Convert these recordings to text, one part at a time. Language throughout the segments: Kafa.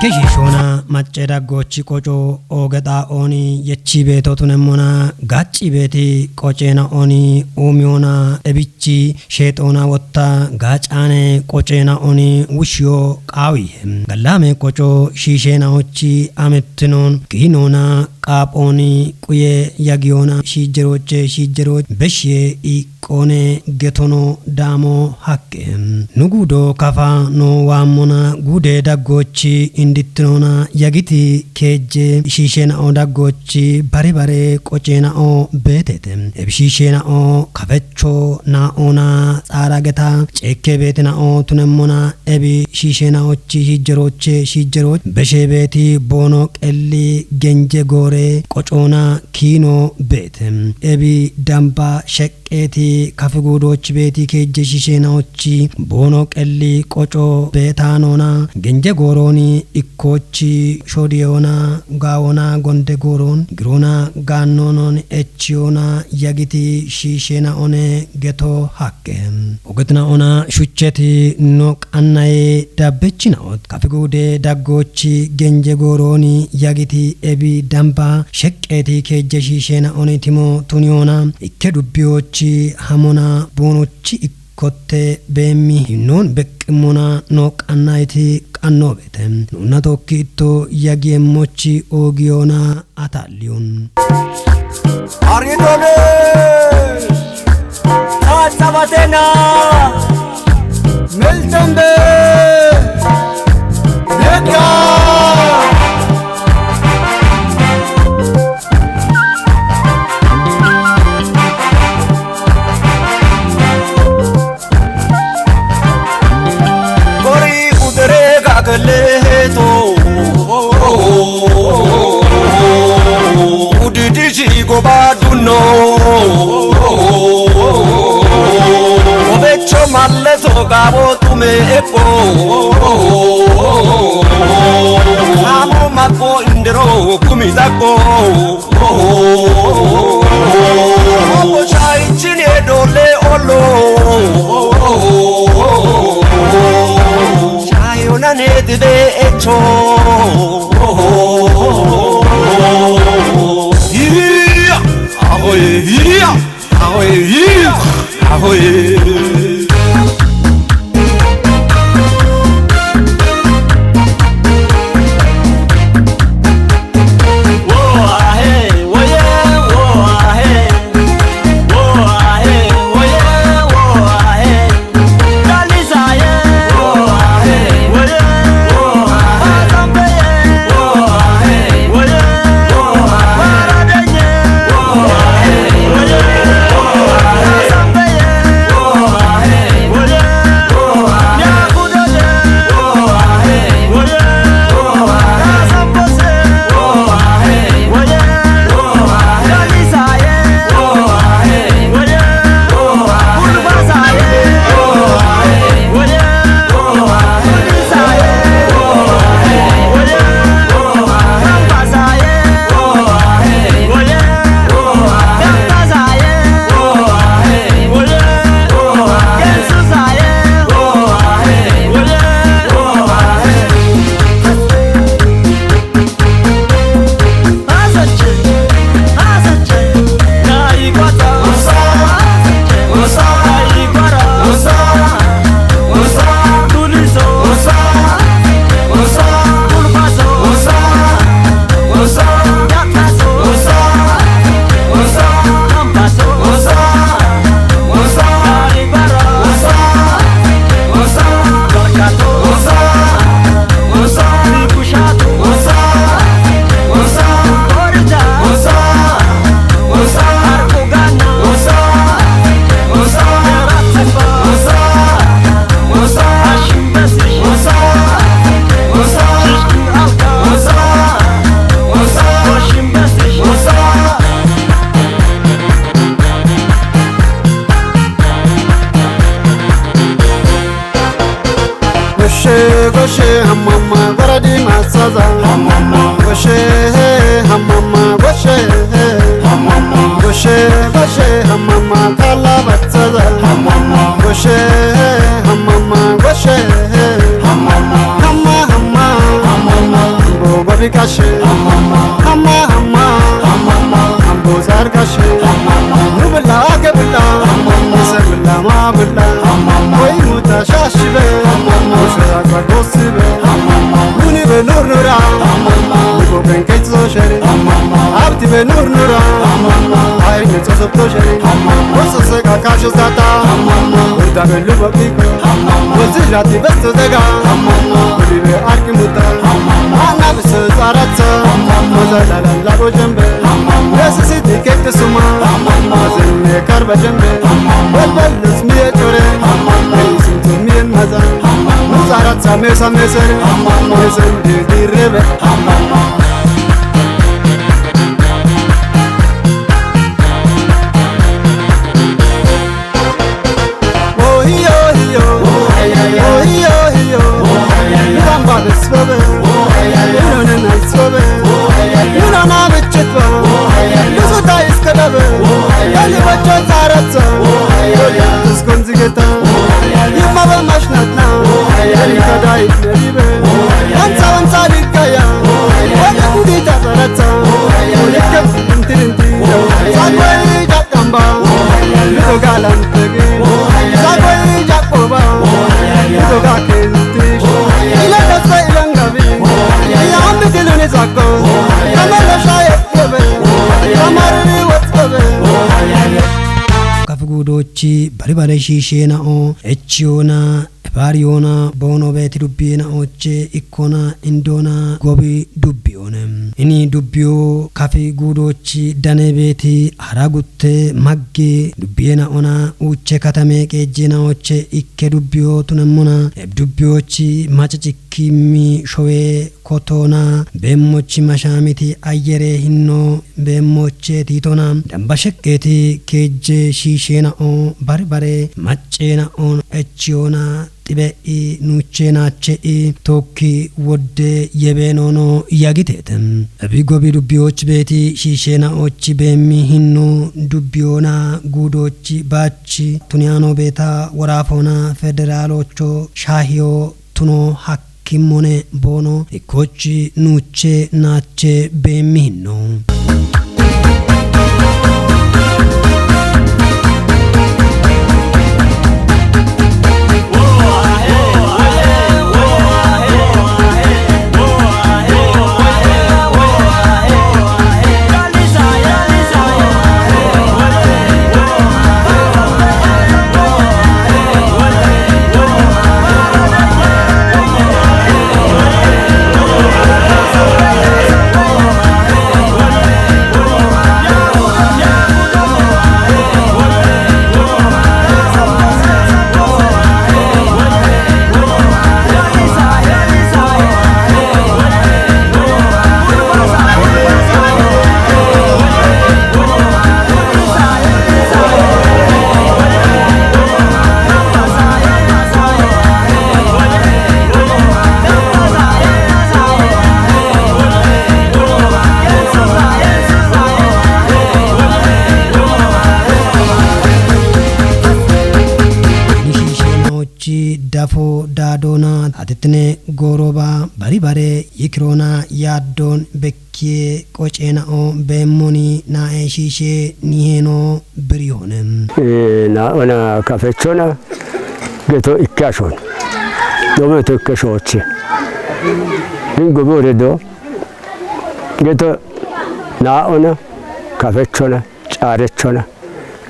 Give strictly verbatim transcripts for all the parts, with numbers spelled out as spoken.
Shiishoona macce daggoochi qoco ooge xaa'ooni yechi beeto tunemmona gacci beeti qoceena oni uumiyoona ebichi sheexoona wotta gaacaane qoceena oni wushiyo qaawiye. Gallaame qoco shiisheenaochi amettinoon kiinoona qaaphooni quye yagiyoona shiijjerooche shiijjerooche beshiye iqqoone getono daamo haqqe. Nu guudo kafa noo waammona guude daggoochi indittinoona yagiti keejje shiisheenao daggoochi bare bare qoceena oo beetete. Ebishiisheenao kafecho naa'oona xaara geta ceekke beetinao tunemmona ebi shiisheenaochi shiijjerooche shiijjerooche beshe beeti boono qelli genje goore qocoona kiino beete. Ebi damba sheqqeeti kafi guudoochi beeti keejje shiisheenaochi boono qelli qoco beetaanoona genje goorooni ikkoochi shoodiyoona gaawoona gonde gooroon giroona gaannoonoon echiyoona yagiti shiisheenaone geto haqqe. Ogetinaona shuchcheti no qannaye dabbechinaot. Kafi guude daggoochi genje goorooni yagiti ebi damba sheqqeeti keejje shiisheenaone timo tuniyoona ikke dubbiyoochi hamona boonochi ikkotte beemmi hinnoon beqqimmona no qannayiti qannoobeete. Nuunna tookki itto yagiyeemmochi oogiyoona ataalliyoon. Aridone, Tsaatsabatena, Meltembe, Yega. Bori udere gagaleto. Udidi jigo badunno. Obecho malleto gabo tume epo. Amo mako indero kumitako. Obo chai chine dole olo. Chai onane dide echo. Iya, ahoy, iya, ahoy, iya, ahoy. Goshe, goshe, hamama, baradi masaza. Hamama. Goshe, hamama, goshe. Hamama. Goshe, goshe, hamama, kala batsaza. Hamama. Goshe, hamama, goshe. Hamama. Hama, hama. Hamama. Kashe, amma, amma, amma, ambo sar kashe, nubla gebla, sebla ma bla, koi muta shashibe, shara kwa gosibe, nuni be nur nura, nubo ben ketso shere, abti be nur nura, ay ne tsoso to shere, oso se ka kasho sata, uda be lubo kiko, ozi rati besto zega, uli be arki muta, ana be se zaratsa, oza la la la bo jembe, yesi si dikek suma, zenne karba jembe, bol bol lus miye chore, isim tu miye maza, muzaratsa mesa mesere, mesen de direbe. Oh, hiyo, hiyo. Oh, hiyo, hiyo. Namba besbebe. Yunone na isbebe. Yunona bichitba. Yusuta iskadabe. Yani bacho zaratsa. Yoli tuskonzigeta. Yuma ba mashnatna. Yani kadai neribe. Wansa wansa dikaya. Wala kudita zaratsa. Yekes intirinti. Sagwai jakamba. Yuto galan. Zagoy Jakoba, Doga Kentish, Ila Kasa Ilangabi, Yambi Tiluni Zako, Kamala Shayek Kobe, Kamari Wet Kobe. Kafi guudochi bari bare shiisheena'o echiyoona, ebaariyoona, boono beeti dubbiyeena oche ikkona indoona gobi dubbiyoone. Ini dubbiyo kafi guudochi dane beeti hara gutte magge dubbiyeena ona uche katame qeejjeena oche ikke dubbiyo tunemmona eb dubbiyochi macici kimmi showe kotoona beemmochi mashaamiti ayyere hinno beemmoche tiitona damba sheqqeeti keejje shiisheena'o bari bare macceena'o echiyoona xibe'i nuucheenaache'i tookki wodde yebeenono yagiteete. Ebi gobi dubbiyochi beeti shiisheena'ochi beemmi hinno dubbiyoona guudochi baachi tuniyaano beeta woraafoona federaalocho shaahiyo tuno hakkimmone boono ikkochi nuuche naache beemmi hinno. Chi dafo daadoona atitine gooroba bari bare yikiroona yaaddoon bekkiye qoceena'o beemmoni nae shiishe niheeno biriyoone. Eh, naona kafechona geto ikkashon. Dometo ikkashooche. Hingo boredo geto naona kafechona. Caarechona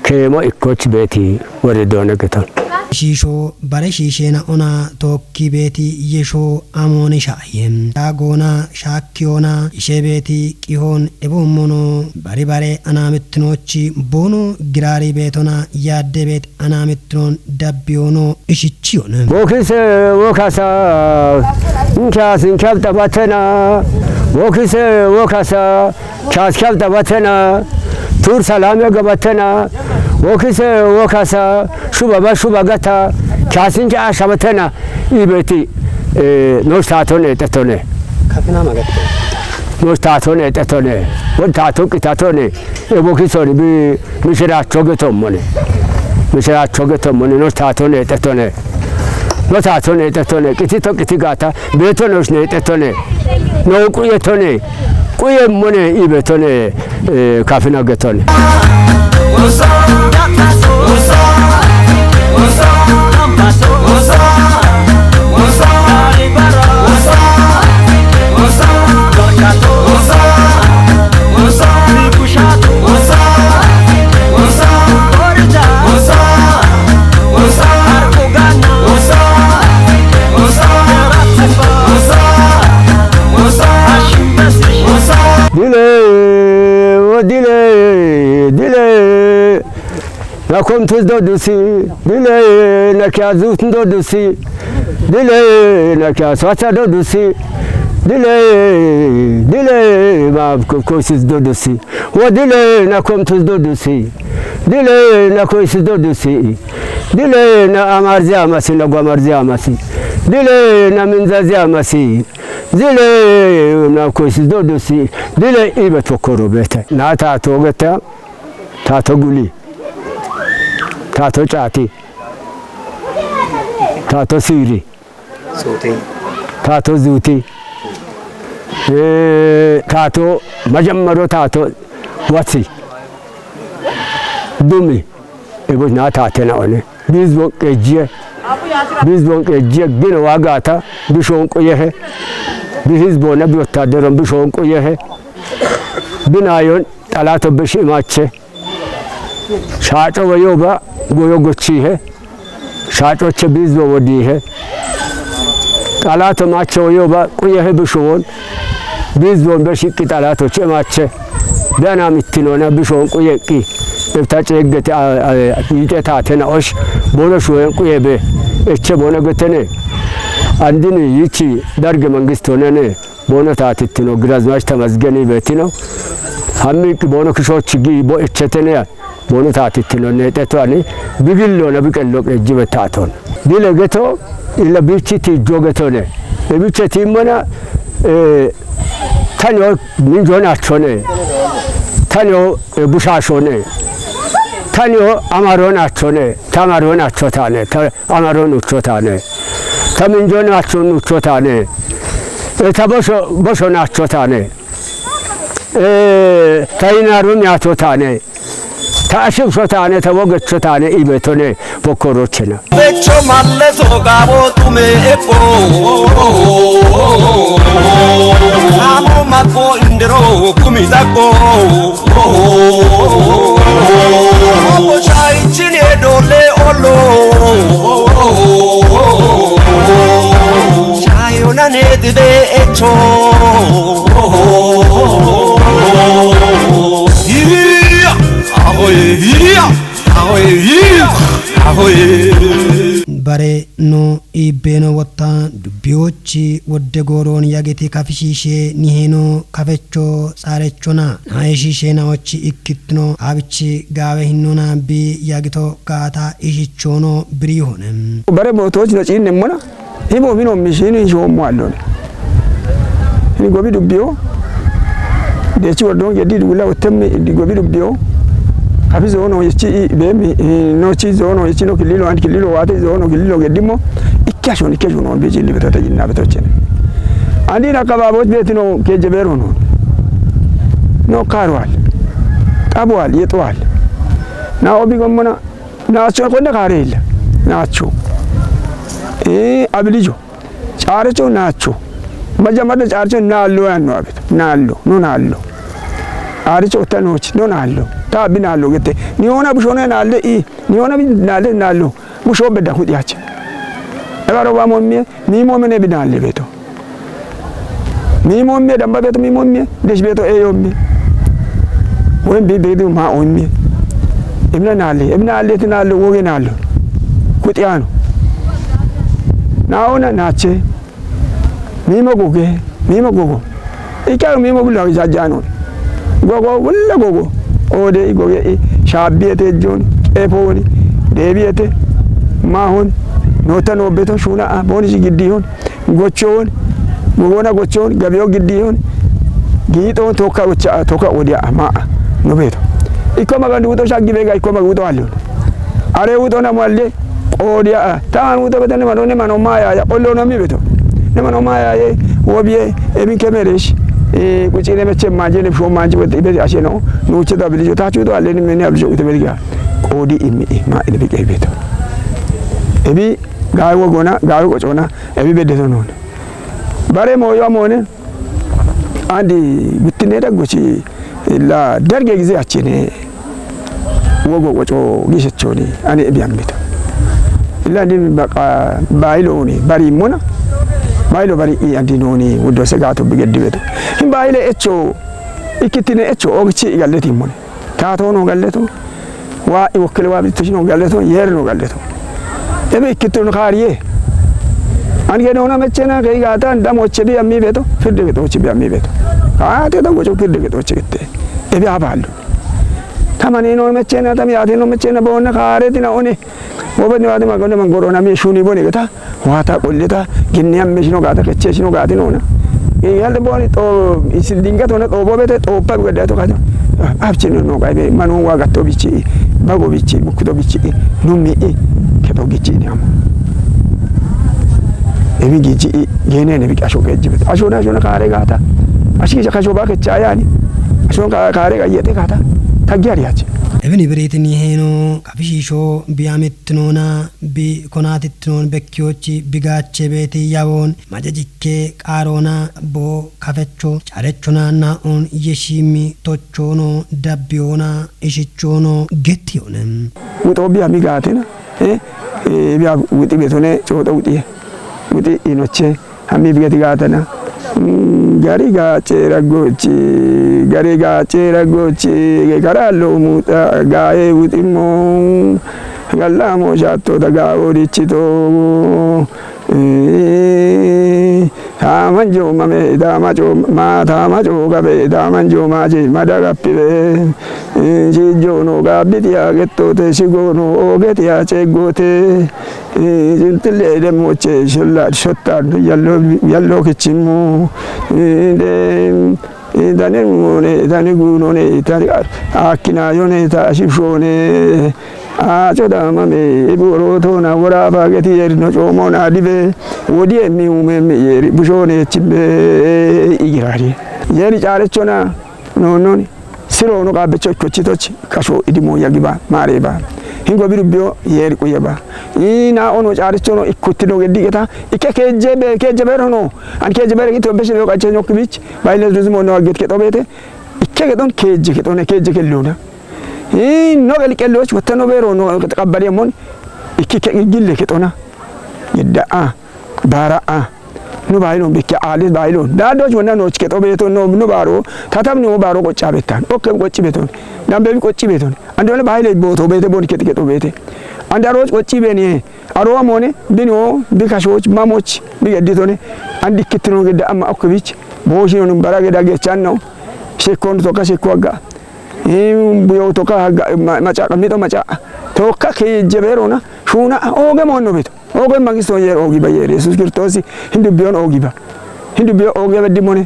keemo ikkochi beeti woridoona geton. Shiisho bare shiisheena ona tookki beeti yesho amooni sha'ye. Shaagoona shaakkiyoona ishe beeti qihoon eboommono bari bare anaamittinochi boono giraari beetona yaadde beeti anaamittinoon dabbiyoono ishichiyone. Wokise wokasa, nkyas nkyab tabatena, wokise wokasa, kyas kyab tabatena, tur salame gabatena, wokise wokasa, shuba ba shuba gata, kyas nkya ashabatena, ibeti, eh, nosh tato ne tetone. Kapina magate. Nosh tato ne tetone, won tato kitatone, e wokisoni bi, mishiracho getommone. Mishiracho getommone, nosh tato ne tetone. No taatone, ixetone, qitito qiti gaata, beetone, ushine, ixetone, no quye tone, quye mone, ibe tone, eh, kafina getone. Dile, o dile, dile. Na komtus dodusi, dile na kia zutun dodusi, dile na kia swata dodusi, dile, dile ma kosis dodusi, wo dile na komtus dodusi, dile na kosis dodusi, dile na amarzi amasi, na gwamarzi amasi, dile na minzazi amasi, dile na kosis dodusi, dile ibe tokoro bete. Na ta togeta, ta to guli. Taato caati, taato siiri, taato zuuti, eh, taato majammaro, taato wati, dumi, ebo na taate na one. Bizbon qejiye, bizbon qejiye, gino wagata, bishon quyehe, bi hizbona bi wotaderon bishon quyehe, binayon xalato bish imache. Shaaco woyoba goyo gochihe, shaacoche bizzo wodihe. Xalato macho woyoba quyehe bishowon, bizzon be shiqqi xalatoche mache. Beyana mittinona bishowon quyeqqi. Ifta ceeggete, a, a, yiite taatena osh, bono shuwen quye be. Eche bono getene. Andini yichi darge mangistonene. Bono taatittino, Girazmash Tamasgeni beetino. Hammi bono kishochi gi bo echetene ya. Bono taatittino ne teto ani bigillo na biqello qejibe taaton. Dile geto illa bichi tijo getone. E biche timmona, eh, tanyo minjo nachone. Tanyo, eh, bushashone. Tanyo amaro nachone. Tamaro nachotane. Ta Amaro nucho tane. Ta minjo nacho nucho tane. E ta bosho, bosho nacho tane. E ta inaro miato tane. Ta ashibsho tane, ta wogecho tane, ibetone, bokkorochena. Becho malle so gabo tume epo. Amo mako indero kumi dako. Obo shai chini edole olo. Shai onane dide echo. Iya, ahoy, iya, ahoy, iya, ahoy. Bare no Iibbeeno wotta dubbiyochi wodde gooroon yagiti kafishiishe niheeno kafecho tsaarechona. Naayishiishe naochi ikkittino haabichi gaawe hinnona bi yagito gaata ishichoono biriihone. Bare bootoochino ciinnemmona, himo hino mishiini hishoommo allone. Hini gobi dubbiyo, deechi woddoon geddi dugulla wottemmi gobi dubbiyo, kafi zoono yechi beemmi, eh, nochi zoono yechi no killilo, and killilo waate zoono killilo geddimmo, ikke ashoon, ikke ashoon on beji libetote jinna betochene. Andi na kababoch beeti no keje beero no. No karwal. Tabwal, yetwal. Na obi gommona, naacho konne kaare illa. Naacho. Eh, abilijo. Caaricho naacho. Majja madda caaricho naallo yaanno abit. Naallo, no naallo. Caaricho otta noochi, no naallo. Ta abbi naallo gette. Ni ona bushone naalle i. Ni ona bi naalle naallo. Busho bedda hudiyache. Ebaro ba mommie, mi mommene bi naalle beto. Mi mommie damba beto, mi mommie, desh beto e yommie. Wen bi bedu ma ommie. Ebna naalle, ebna naalle ti naallo, woge naallo. Kutiyano. Na ona naache. Mimo goge, mimo gogo. Ika mimo bulla jajjano. Gogo, bulla gogo. Ode i goge i shaabiyete jon, eponi, debiyete, mahon, nota nobeto shuna a, boni si giddihon, gochon, gogona gochon, gabiyo giddihon, giiton toka ucha, toka odia ama a, nobeto. Iko magandu uto shaggi bega, iko maguto alon. Are uto na mwalle, Qoodiya, taanu to beto ne mano, ne mano maya ya, qollo no mi beto. Ne mano maya ye, wobiye, ebin kemeresh, eh, kuchine meche manje, ne fo manje, wet ibe ashe no, nuche da bilijo, tachu to ale ni mene ablijo ute beliga. Qoodi imi, ma ine bi ke beto. Ebi, gawe wogona, gawe qochona, ebi bedde to non. Bare moyo amone, andi guttine daggochi, illa darge gize achine, wogo qocho gishechoni, ani ebi ambito. Illa andi baqa bailo ni, bari mona, bailo bari i andi noni, wuddo segato bigeddi beto. Hin baile echo, ikitine echo, ogchi igalleti mone. Tato no galleto, wa i wokkele wa bitto shino galleto, yer no galleto. Ebe ikkitto no kariye. An ge no na mechena ke gata, da moche bi ammi beto, firde beto che bi ammi beto. Ate da gocho firde beto che te. Ebe aballo. Tamani no mechena, tam yate no mechena, bona kare tina one. Wobe ni wate magone mangoro na mi shuni bone geta. Wata qolleta, genne amme shino gata, kecce shino gati nona. E, yalde boni to, isil dinga tona to bobe te, to pa gada to kajo. Abchi no no gaibe, manu wa gato bichi, bago bichi, bukuto bichi, numi i, keto gichi ni amo. Ebi gichi i, gene ne bi asho ke jibet. Asho na, asho na kare gata. Ashi ja kasho ba kecce yani. Asho ka-, kare ga yete gata. Tagiari achi. Ebini biritini heno, kabishisho, biyamitnona, bi konatittinoon bekkiyochi bigaache beeti yawoon majajikke qaaroona bo kafecho carechona naa'oon yeshiimi tochoono dabbiyoona ishichoona gettiyoone. Wuxoo biya mi gaatina, eh, eh, biya wuxi betone, cooxo wuxi, wuxi inoche, hammi bigeti gaatana. Mm, gari gaache raggochi, gari gaache raggochi, ge karaallo muxa gaaye wuximmo, gallamo shaatto daga wodichito. Eh, taamanjo mame, taamajo ma, taamajo gabe, taamanjo maaje, madagappibe. Eh, shijono gabbitiya gettote, shigono ogetiya ceggote. Eh, jintille demoche, sholla, shotta, yallo, yallo kichimmo. Eh, de, Itani mune, itani gunone, itani akina yone, ta shifshone. Acho da mame, iburo tona, wora bageti yeri no chomo na dibe. Wodi emi ume mi yeri, bushone chimbe, igirari. Yeri chare chona, no, no, ni. Siro no kabe chocho chitochi, kasho idimo yagiba, mareba. Hingo biru bio, yeri kuyeba. Ina ono chare chono ikutino gedigeta, ike keje be, keje be no. An keje be gito beshe be ka chenyo kibich. Baile zuzu mo no get keto bete. Ikke keton keje ketone keje kelluna. Ii no gel kelloch wata no bero no kabari mon. Ikke ke gille ketona. Yedda a. Bara a. No bailo bikke alis bailo. Da doj wona no keto beto no no baro. Tatam no baro ko chabetan. Okke ko chibeton. Dambe ko chibeton. Andole baile boto bete bon ket keto bete. Andaro ko chibeni. Aro amone, bini o, bi kashoch, mamoch, bi gedditone, an dikkitino gedda amma okkobich, boshino num bara geda gechanno, shekkon toka shekko agga, im buyo toka agga, ma-, maca, mito maca, toka ke jeberona, shuna, oge monno beto, oge mangisto yer ogi ba yer, Yesus Kiritosi, hindu biyon ogi ba, hindu biyo oge beddi mone,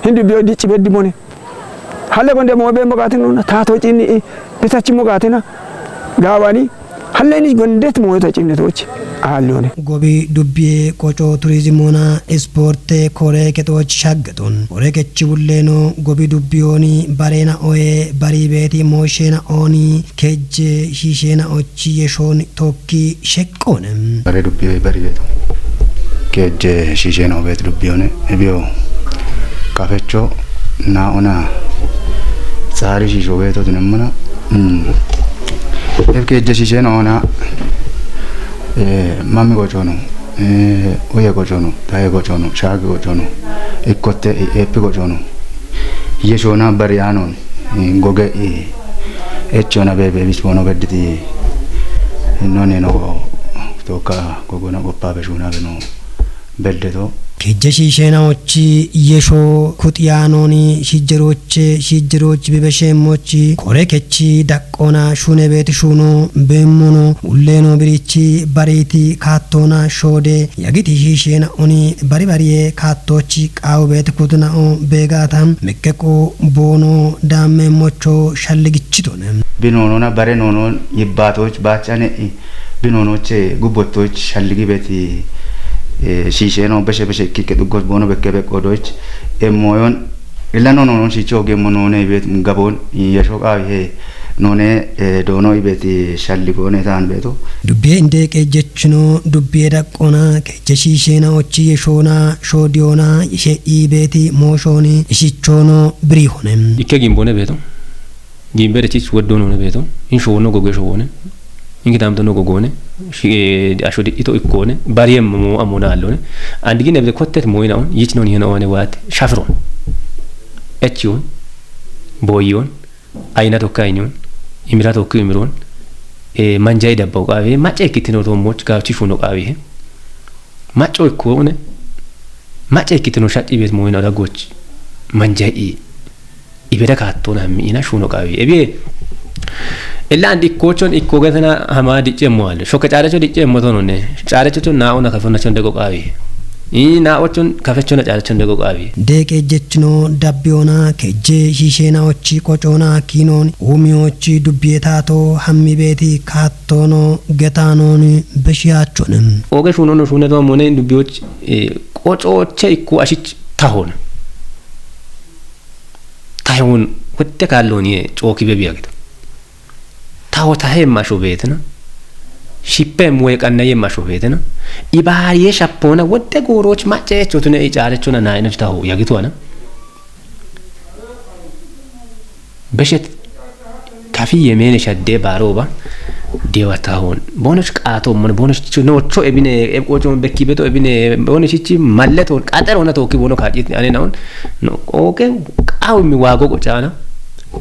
hindu biyo dicci beddi mone. Halle gonde mo be mo gatin non, ta to cinni i, bitachi mo gatina, gawani, halle ni gondet mo ta cinni tochi, allone. Gobi dubbiye qoco turizimona isporte kore kexoch shaggeton. Kore kechi bulleno gobi dubbiyoni barena oye bari beti moshena oni kejje shishena ochi yeshon tokki shek Kone. Bare dubbiyo e bari beto. Keje shishe no bet dubbiyo ne. Ebio. Kafecho na ona. Tsari shisho beto dinemana. Mm. Ef keje shishe no ona. Eh, mami gochono. Eh, oye gochono. Taye gochono. Shagi gochono. Ikkote, e, epi gochono. Yeshona bari anon. Goge, e, echona bebe bisbono bediti. None no toka gogona goppa be shuna be no bedde to. Kejje shiisheenaochi yesho kuxiyaanooni shijjeroche shijjerochi bibesheemmochi kore kechi daqqoona shuune beeti shuuno beemmono ulleeno birichi bariiti kaattoona shoode yagiti shiisheenaoni bari bariye kaattoochi qaawu beeti kutinao beegaata mekkeqo boono daammeemmocho shalligichitone. Binoonona bare noono yibbaatooch baachane Binoonooche gubbottoich shalligi beeti, eh, shiisheeno beshe beshe ikkikke dhuggoch boono bekke beqqoodoich, eh, mooyon illa no noonoon shiicho ogeemmo noone ibeet gaboon, eh, yesho qaawi he noone, eh, doono ibeeti shalligoone taan beeto. Dubbiye indee qeejjechino dubbiye daqqoona qeejje shiisheena ochi yeshoona shoodiyoona yeshe iibeeti mooshooni ishichoono biriihone. Ikke gimboone beeto. Gimbere chich weddo none beto. In showono goge showone. In kitamto no gogone. Shi, eh, asho di ito ikkone. Bariyem mo amona allone. And gine bide kottet moyna on. Yich non yena one wat. Shafron. Echion. Boyon. Ayna tokka aynion. Imira tokki imiron. Eh, manjay dabbo qawe. Mache kitino to moch ga chi shuno qawe. Macho ikkone. Mache kitino shaqi bet moyna dagoch. Manjay i. Ibeda kaattoona mi'ina shuno qaawi. Ebiye. Illa andi ikkoochon ikkoogetena hama dicceemmo aale. Shokke caarecho dicceemmo tonone. Caarecho chon naa'ona kafonna chon dego qaawi. Ii naa'ochon kafechona caarechon dego qaawi. Deeqe jechino dabbiyoona kejje shiisheenaochi qocoona kiinoon uumiyoochi dubbiye taato hammi beeti kaattoono getaanoon beshiyaachone. Ooge shuunono shuune toommone dubbiyoch, eh, qocooche ikku ashich tahoona. Tahewun wodde kaallooniye cookibe biya gida. Taho taheemma asho beetina. Shippeem woy qannayeemma asho beetina. Ibaariye shappoona wodde goorooch macceechotune i caalechona naayinoch taho yagituwana. Beshet kafi yemeene shaddee baarooba deewa tahoon. Boonoch qaatoommona, boonoch noocho ebine, ebqoochoon bekki beto ebine, boonochichi malleto, qaxeroona tookki boono kaacit ane naon. No, qooqe qaawimmi waago qocaana.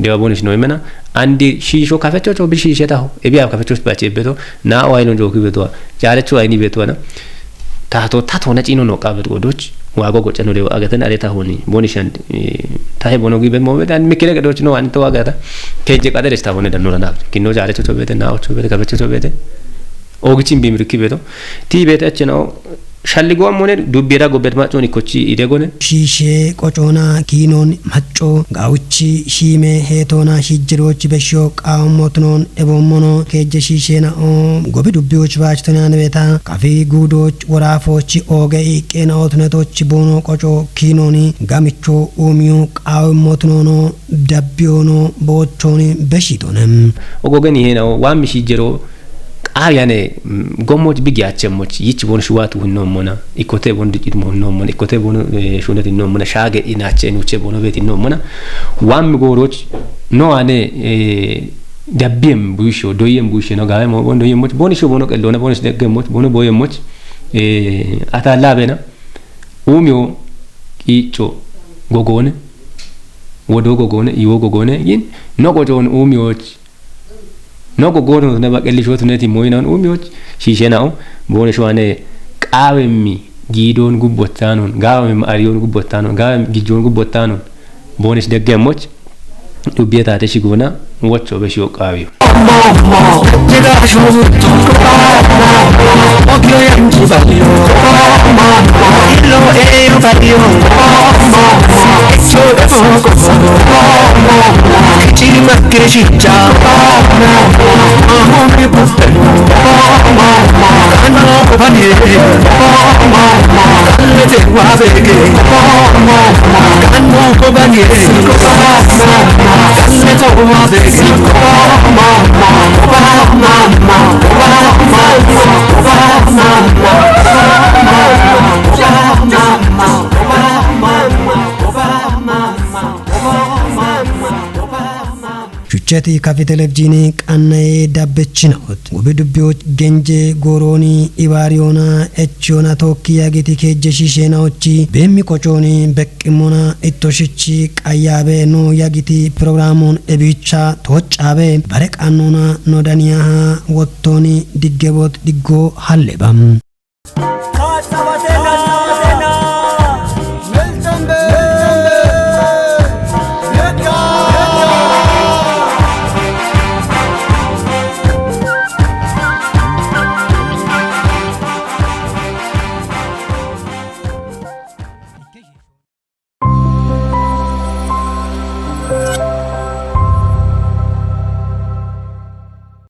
Dewa boni shino imena. Andi shisho kafecho cho bi shishe taho. Ebi av kafecho bache beto. Na o ailon joki beto. Jare cho aini beto na. Tato, tato na chino no qabet godoch. Wago gocha no dewa agatan are tahoni. Boni shan, eh, tahe bono gi bet mo bet an mikire godoch no an to agata. Keje kadere tahone dan no na. Kinno jare cho bete na o cho bete kafecho cho bete. Oogichin biimirikki beeto. Tii beete achchena'o shalligoommone dubbiye'ra gobbet maccoon ikkochi idegone. Shiishee qocoona kiinoon maccoo gaawuchi shiime heetoona shijjiroochi beshshiyo qaawammotunoon eboommono keejje shiisheena'o gobi dubbiyoochi baachitonaanbeeta kafi guudoochi woraafoochi ooge iiqqeena'otunetoochi boono qoco kiinooni gamicho uumiyu qaawammotunoono dabbiyoono boochooni beshiitone. Ogogeni heena'o waammi shijjeroo Qaawiyane, mm, gommoch bi giyachemmoch, yich bon shuwatu hinnommona, ikkote bon diqit mo hinnommona, ikkote bon, eh, shunet hinnommona, shaage inache nuche bono bet hinnommona, wam goroch, no ane, eh, dabbiem buisho, doyem buisho, no gawe mo bon doyem moch, bon isho bono kellona, bon isho degge moch, bono boyem moch, eh, atalla bena, umio, icho, gogone, wodo gogone, iwo gogone, yin, no gojon umioch, No gogono ne ba qelli shotu ne ti moyna on umioch, shishe na o, bone shwane qawemmi gidon gubbottanon, gawemmi ariyon gubbottanon, gawemmi gijjon gubbottanon, bone shi degge moch, dubbiye tate shi gona, wocho be shi o qawiyo. Shuchcheti kafi televizhiini qannaye dabbechina'ot. Gobi dubbiyoch genje goorooni ibaariyoona echiyoona tookki yagiti keejje shiisheenaochi beemmi qocooni beqqimmona ittoshichi qayyaabe no yagiti pirogiraamoon ebiicha tooccaabe bare qannoona no daniyaha wottooni diggebot diggo halleba.